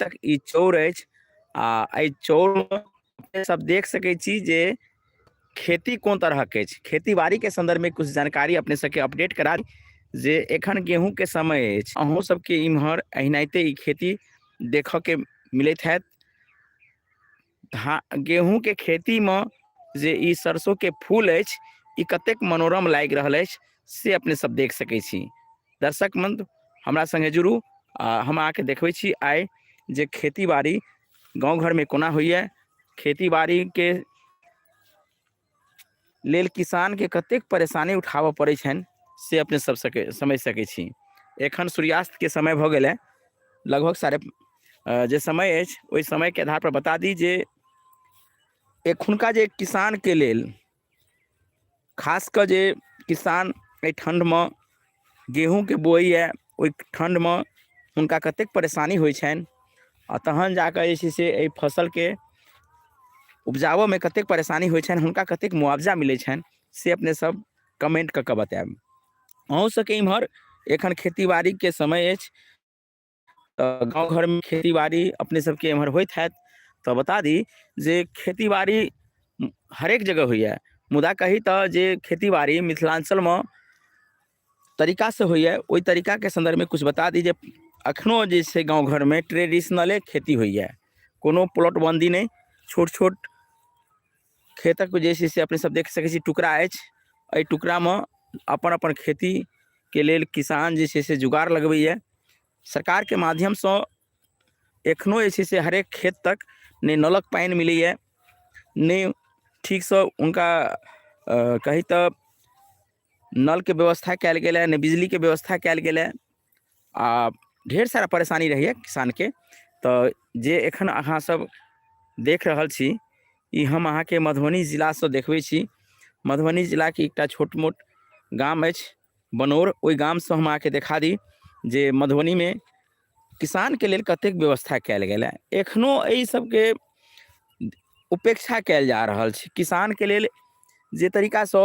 तक ई चौर अछि आ एहि चौरमे अपने सब देख सकै छी जे खेती कोन तरहक अछि। खेती बाड़ीके सन्दर्भमे किछु जानकारी अपने सबके अपडेट करा दी जे एखन गेहूँके समय अछि। अहूँ सबके इम्हर एनाहिते ई खेती देखऽके मिलैत हैत। धा गेहूँके खेतीमे जे ई सरसोके फूल अछि ई कतेक मनोरम लागि रहल अछि से अपने सब देख सकै छी। दर्शक मंद हमरा सङ्गे जुड़ू आ हम अहाँके देखबै छी आइ जे खेती बाड़ी गाँव घरमे कोना होइए, खेती बाड़ीके लेल किसानके कतेक परेशानी उठाबऽ पड़ै छनि से अपने सब सकै समझि सकै छी। एखन सूर्यास्तके समय भऽ गेलै, लगभग साढ़े जे समय अछि ओहि समयके आधारपर बता दी जे एखुनका जे किसानके लेल खास कऽ जे किसान एहि ठण्डमे गेहूँके बोइए ओहि ठण्डमे हुनका कतेक परेशानी होइ छनि आ तहन जा कऽ जे छै से एहि फसलके उपजाबऽमे कतेक परेशानी होइ छनि, हुनका कतेक मुआवजा मिलै छनि से अपने सब कमेंट कऽ कऽ बतायब। अहूँ सबके इम्हर एखन खेती बाड़ीके समय अछि तऽ गाँव घरमे खेती बाड़ी अपने सबके एम्हर होइत हैत तऽ बता दी जे खेती बाड़ी हरेक जगह होइए, मुदा कही तऽ जे खेती बाड़ी मिथिलाञ्चलमे तरीकासँ होइए ओहि तरीकाके सन्दर्भमे किछु बता दी जे एखनो जे छै गाँव घरमे ट्रेडिशनले खेती होइए, कोनो प्लॉटबन्दी नहि, छोट छोट खेतक जे छै से अपने सब देख सकै छी टुकड़ा अछि। एहि टुकड़ामे अपन अपन खेतीके लेल किसान जे छै से जुगाड़ लगबैए। सरकारके माध्यमसँ एखनो जे छै से हरेक खेत तक नहि नलक पानि मिलैए, नहि ठीकसँ हुनका कही तऽ नलके व्यवस्था कयल गेलै, नहि बिजलीके व्यवस्था कयल गेलै आ ढेर सारा परेशानी रहैए किसानके। तऽ जे एखन अहाँ सब देख रहल छी ई हम अहाँके मधुबनी जिलासँ देखबै छी। मधुबनी जिलाके एकटा छोट मोट गाम अछि बनौर, ओहि गामसँ हम अहाँके देखा दी जे मधुबनीमे किसानके लेल कतेक व्यवस्था कयल गेल हँ। एखनो एहि सबके उपेक्षा कयल जा रहल छै। किसानके लेल जे तरीकासँ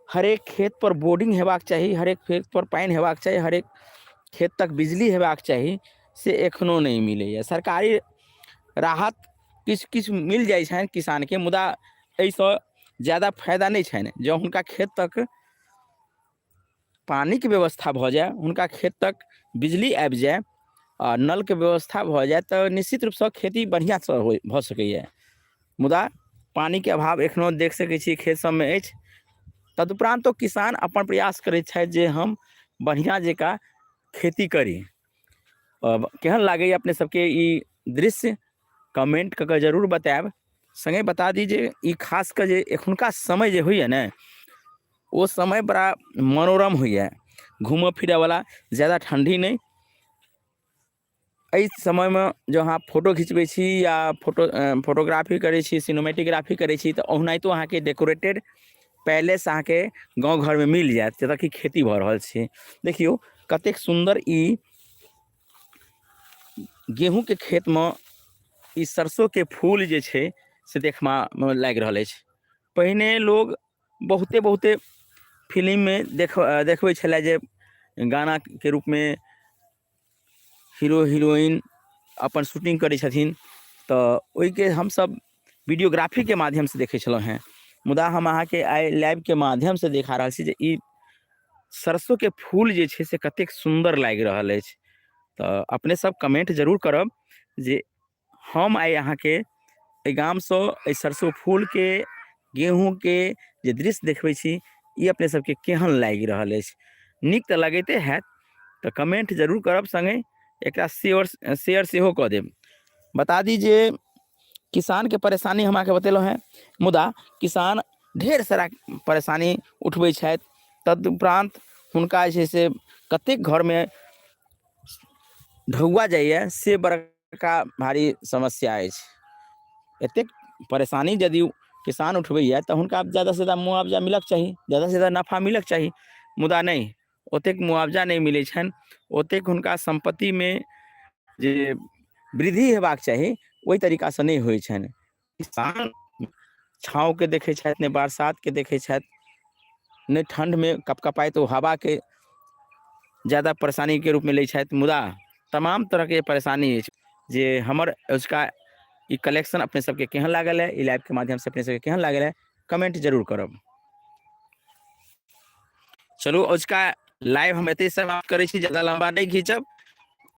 हरेक खेत पर बोर्डिंग हेबाक चाही, हरेक खेत पर पानि हेबाक चाही, हरेक खेत तक बिजली हेबाक चाही, से एखनो नहि मिलैए। सरकारी राहत किछु किछु मिल जाइ छनि किसानके, मुदा एहिसँ ज्यादा फायदा नहि छनि। जँ हुनका खेत तक पानिके व्यवस्था भऽ जाय, हुनका खेत तक बिजली आबि जाय आ नलके व्यवस्था भऽ जाय तऽ निश्चित रूपसँ खेती बढ़िआँसँ होइ भऽ सकैए। मुदा पानिके अभाव एखनो देख सकै छियै खेत सभमे अछि। तदुपरान्तो किसान अपन प्रयास करैत छथि जे हम बढ़िआँ जकाँ खेती करी। केहन लागैए अपने सबके ई दृश्य कमेंट कऽ कऽ जरूर बतायब। सङ्गे बता दी जे ई खास कऽ जे एखुनका समय जे होइए ने ओ समय बड़ा मनोरम होइए, घूमऽ फिरऽवला, ज्यादा ठण्डी नहि। एहि समयमे जँ अहाँ फोटो घिचबै छी या फोटोग्राफी करै छी, सिनेमेटोग्राफी करै छी तऽ ओनाहितो अहाँके डेकोरेटेड पैलेस अहाँके गाँव घरमे मिल जायत जतऽ कि खेती भऽ रहल छै। देखियौ कतेक सुन्दर ई गेहूँके खेतमे ई सरसोके फूल जे छै से देखबामे लागि रहल अछि। पहिने लोग बहुते बहुते फिलिममे देखबै छलै जे गानाके रूपमे हीरो हीरोइन अपन शूटिंग करै छथिन तऽ ओहिके हमसभ वीडियोग्राफीके माध्यमसँ देखै छलहुँ हेँ, मुदा हम अहाँके आइ लाइवके माध्यमसँ देखा रहल छी जे ई सरसोके फूल जे छै से कतेक सुन्दर लागि रहल अछि। तऽ अपने सब कमेंट जरूर करब जे हम आइ अहाँके एहि गामसँ एहि सरसो फूलके गेहूँके जे दृश्य देखबै छी ई अपने सबके केहन लागि रहल अछि। नीक तऽ लगैते हैत, तऽ कमेंट जरूर करब, सङ्गे एकरा शेयर शेयर सेहो कऽ देब। बता दी जे किसानके परेशानी हम अहाँके बतेलहुँ हेँ, मुदा किसान ढेर सारा परेशानी उठबै छथि। तदुपरान्त हुनका जे छै से कतेक घरमे ढौआ जाइए से बड़का भारी समस्या अछि। एतेक परेशानी यदि किसान उठबैए तऽ हुनका ज्यादासँ ज्यादा मुआवजा मिलऽके चाही, ज्यादासँ ज्यादा नफा मिलऽके चाही, मुदा नहि, ओतेक मुआवजा नहि मिलै छनि, ओतेक हुनका सम्पत्तिमे जे वृद्धि हेबाक चाही ओहि तरीकासँ नहि होइ छनि। किसान छाँवके देखै छथि, नहि बरसातके देखै छथि, नहि ठण्डमे कपकपाइत ओ हवाके ज्यादा परेशानीके रूपमे लै छथि, मुदा तमाम तरहके परेशानी अछि। जे हमर अजुका ई कलेक्शन अपने सबके केहन लागल है, ई लाइव के माध्यम से अपने सबके केहन लागल है, कमेंट जरूर करब। चलू अजुका लाइव हम एतहि समाप्त करै छी, ज्यादा लंबा नहि घीचब।